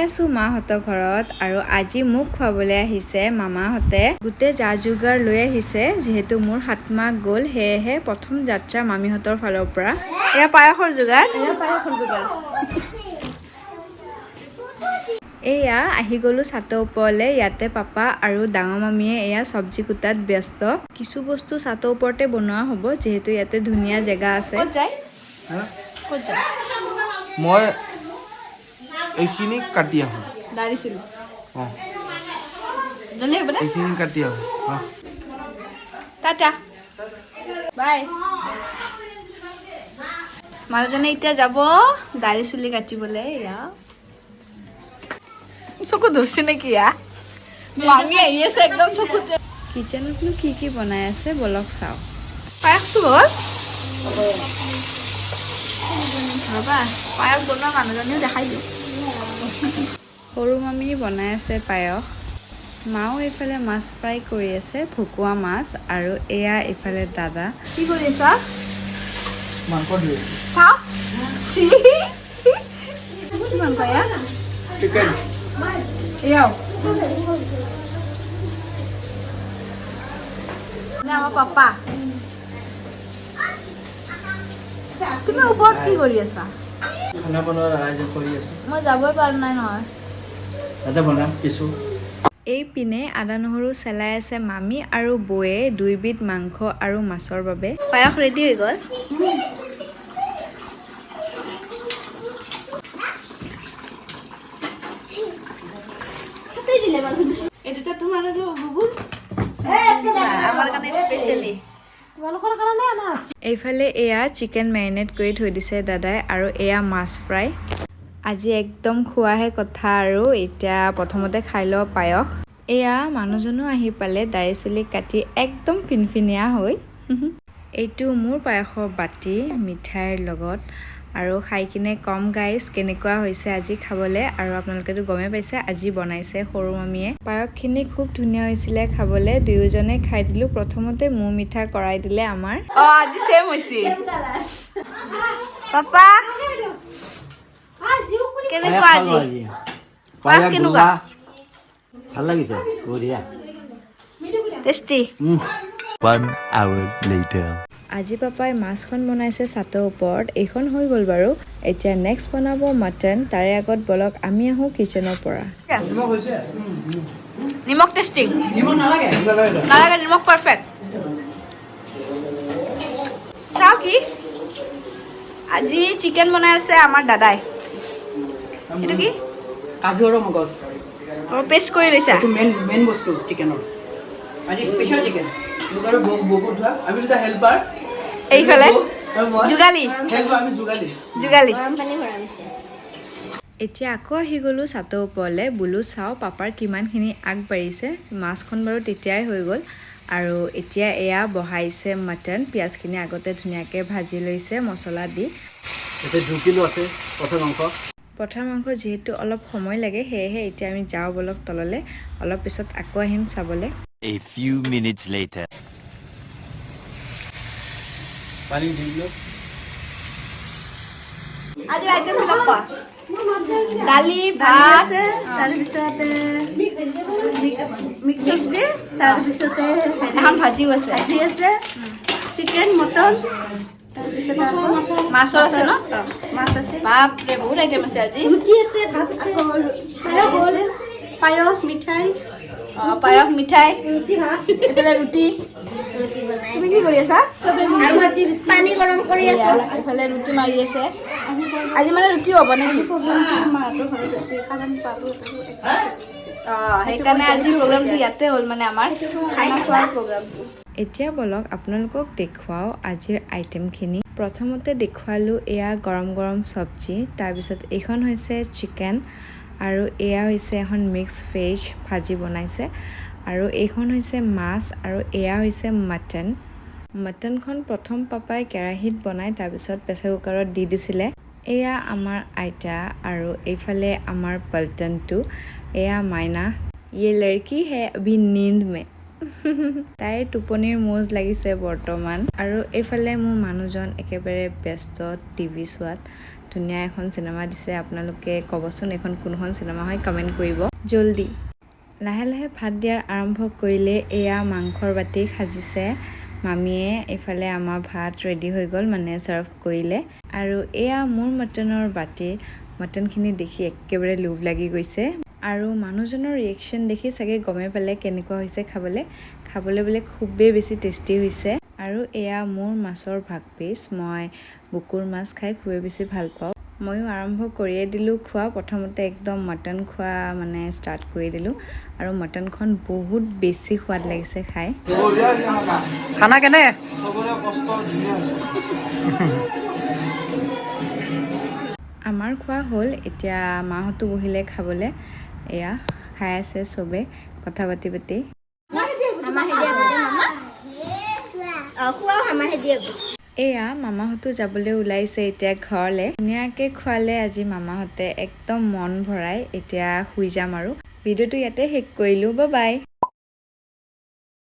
আছোঁ মাহঁতৰ ঘৰত আৰু আজি মোক খুৱাবলৈ আহিছে মামাহঁতে। গোটেই যা যোগাৰ লৈ আহিছে। যিহেতু মোৰ 7 মাহ গ'ল, সেয়েহে প্ৰথম যাত্ৰা মামীহঁতৰ ফালৰ পৰা। এয়া পায়সৰ যোগাৰ। পায়সৰ যোগাৰ। এয়া আহি গ'লোঁ চাটৰ ওপৰলৈ। ইয়াতে পাপা আৰু ডাঙৰ মামীয়ে এয়া চব্জি কুটাত ব্যস্ত। কিছু বস্তু চাটৰ ওপৰতে বনোৱা হ'ব, যিহেতু ইয়াতে ধুনীয়া জেগা আছে। ক'ত যায়? ক'ত যায়? মই এইখিনি কাটি আহোঁ। দাঁড়িছিল। অঁ। জলদি হ'ব দে। এইখিনি কাটি আহোঁ, অঁ। টাটা, বাই। মানুহজনে এতিয়া যাব দাড়ি চুলি কাটিবলৈ। এয়া চকু ধৰছে নেকি? ইয়া মামী আহি আছে একদম চকুতে। কিটচেনতনো কি কি বনাই আছে, বলক চাওঁ। পায়সটো হ'ল। ৰ'বা, পায়স বনোৱা মানুহজনীও দেখাই দিওঁ। সৰু মামী বনাই আছে পায়স। মাও এইফালে মাছ ফ্ৰাই কৰি আছে, ভকুৱা মাছ। আৰু এয়া এইফালে দাদা। কি কৰি আছা? মাংস ধুই। চাওঁ চি। কি মাংস এয়া? চিকেন। এয়াও নে আমাৰ পাপা। তুমি ওপৰত কি কৰি আছা? খানা বনোৱাৰ আয়োজন কৰি আছোঁ। মই যাবই পৰা নাই নহয়। তাতে বনাম কিছু। এইপিনে আদা নহৰু চেলাই আছে মামী আৰু বৌয়ে দুইবিধ মাংস আৰু মাছৰ বাবে। পায়স ৰেডি হৈ গ'ল। এইটোতে তোমাৰ আৰু বুবুল, আমাৰ কাৰণে স্পেচিয়েলি। এইফালে এয়া চিকেন মেৰিনেট কৰি থৈ দিছে দাদাই আৰু এয়া মাছ ফ্ৰাই। আজি একদম খোৱাহে কথা। আৰু এতিয়া প্ৰথমতে খাই লওঁ পায়স। এয়া মানুহজনো আহি পালে, দাড়ি চুলি কাটি একদম ফিনফিনীয়া হৈ। এইটো মোৰ পায়সৰ বাতি মিঠাইৰ লগত। আৰু খাই কিনে কম গাইজ কেনেকুৱা হৈছে আজি খাবলৈ। আৰু আপোনালোকেতো গমেই পাইছে, আজি বনাইছে সৰু মামীয়ে। পায়সখিনি খুব ধুনীয়া হৈছিলে খাবলৈ। দুয়োজনে খাই দিলোঁ। প্ৰথমতে মুখ মিঠা কৰাই দিলে আমাৰ। অ, আজি চেম হৈছে। পাপা, কেনেকুৱা আজি পায়স? কেনেকুৱা? ভাল লাগিছে, বঢ়িয়া। টেষ্টি। One hour later. আজি পাপাই মাছখন বনাইছে চাটৰ ওপৰত। এইখন হৈ গ'ল বাৰু। এতিয়া নেক্সট বনাব মাটন। তাৰে আগত বলক আমি আহোঁ কিটচেনৰ পৰা। নিমখ টেষ্টিং নালাগে, নিমখ পাৰফেক্ট। চাওঁ কি আজি চিকেন বনাই আছে আমাৰ দাদাই। এইটো কি? কাজু আৰু মগজ। অঁ, পেষ্ট কৰি লৈছা। এইটো মেইন মেইন বস্তু চিকেনৰ। আজি স্পেচিয়েল চিকেন। মোক আৰু বৌক বৌক উঠোৱা। আমি দুটা হেল্পাৰ। এইফালে যোগালী। হেল্পাৰ, আমি যোগালী। যোগালী। এতিয়া আকৌ আহি গ'লোঁ চাটৰ ওপৰলৈ। বোলো চাওঁ পাপাৰ কিমানখিনি আগবাঢ়িছে। মাছখন বাৰু তেতিয়াই হৈ গ'ল। আৰু এতিয়া এয়া বহাইছে মাটন। পিঁয়াজখিনি আগতে ধুনীয়াকৈ ভাজি লৈছে মছলা দি। ইয়াতে 2 কিলো আছে পঠা মাংস। পঠাৰ মাংস যিহেতু অলপ সময় লাগে, সেয়েহে এতিয়া আমি যাওঁ বলক তললৈ। অলপ পিছত আকৌ আহিম চাবলৈ। A few minutes later. পানী দি দিলোঁ। আজি আইটেমবিলাক কোৱা। দালি, ভাত। তাৰপিছতে মিক্স চব্জি, তাৰপিছতে এখন ভাজিও আছে। ভাজি আছে, চিকেন, মটন, তাৰপিছতে আকৌ মাছৰ আছে ন? মাছ আছে। বাপৰে, বহুত আইটেম আছে আজি। ৰুটি আছে, ভাত আছে, পায়স হ'ল, পায়স, মিঠাই। অঁ, পায়স, মিঠাই। ৰুটি, ভাত। এইফালে ৰুটি। তুমি কি কৰি আছা? পানী গৰম কৰি আছো। এইফালে ৰুটি মাৰি আছে। আজি মানে ৰুটি হ'ব নেকি? মাহঁতৰ ঘৰত আছে কাৰণ পালো। অঁ, সেইকাৰণে আজি প্ৰগ্ৰামটো ইয়াতে হ'ল, মানে আমাৰ খাই খোৱাৰ প্ৰগ্ৰামটো। এতিয়া বলক আপোনালোকক দেখুৱাওঁ আজিৰ আইটেমখিনি। প্ৰথমতে দেখুৱালোঁ এয়া গৰম গৰম চব্জি। তাৰপিছত এইখন হৈছে চিকেন আৰু এয়া হৈছে এখন মিক্স ভেজ ভাজি বনাইছে আৰু এইখন হৈছে মাছ আৰু এয়া হৈছে মাটন। মাটনখন প্ৰথম পাপাই কেৰাহীত বনাই তাৰপিছত প্ৰেছাৰ কুকাৰত দি দিছিলে। এয়া আমাৰ আইতা আৰু এইফালে আমাৰ পল্টনটো। এয়া মাইনা। ये लड़की है अभी नींद में। তাইৰ টোপনিৰ মৌজ লাগিছে বৰ্তমান। আৰু এইফালে মোৰ মানুহজন একেবাৰে ব্যস্ত টিভি চোৱাত। ধুনীয়া এখন চিনেমা দিছে। আপোনালোকে ক'বচোন এইখন কোনখন চিনেমা হয়, কমেণ্ট কৰিব জল্দি। লাহে লাহে ভাত দিয়াৰ আৰম্ভ কৰিলে। এয়া মাংসৰ বাতি সাজিছে মামীয়ে। এইফালে আমাৰ ভাত ৰেডি হৈ গ'ল, মানে ছাৰ্ভ কৰিলে। আৰু এয়া মোৰ মটনৰ বাতি। মটনখিনি দেখি একেবাৰে লোভ লাগি গৈছে আৰু মানুহজনৰ ৰিয়েকশ্যন দেখি চাগে গমেই পালে কেনেকুৱা হৈছে খাবলৈ। খাবলৈ বোলে খুবেই বেছি টেষ্টি হৈছে। আৰু এয়া মোৰ মাছৰ ভাগ পিচ। মই বুকুৰ মাছ খাই খুবেই বেছি ভাল পাওঁ। ময়ো আৰম্ভ কৰিয়ে দিলোঁ খোৱা। প্ৰথমতে একদম মটন খোৱা মানে ষ্টাৰ্ট কৰি দিলোঁ আৰু মটনখন বহুত বেছি সোৱাদ লাগিছে খাই। খানা কেনে? চবৰে কষ্ট ধুনীয়া হৈছে। আমাৰ খোৱা হ'ল, এতিয়া মাহঁতো বহিলে খাবলৈ। এয়া খাই আছে চবে কথা পাতি পাতি। মামাহে দিয়া মামা। অঁ, খোৱাও মামাহে দিয়ে। এয়া মামাহঁতো যাবলৈ ওলাইছে এতিয়া ঘৰলৈ। ধুনীয়াকৈ খোৱালে আজি মামাহঁতে একদম মন ভৰাই। এতিয়া শুই যাম আৰু ভিডিঅ'টো ইয়াতে শেষ কৰিলোঁ। বাই।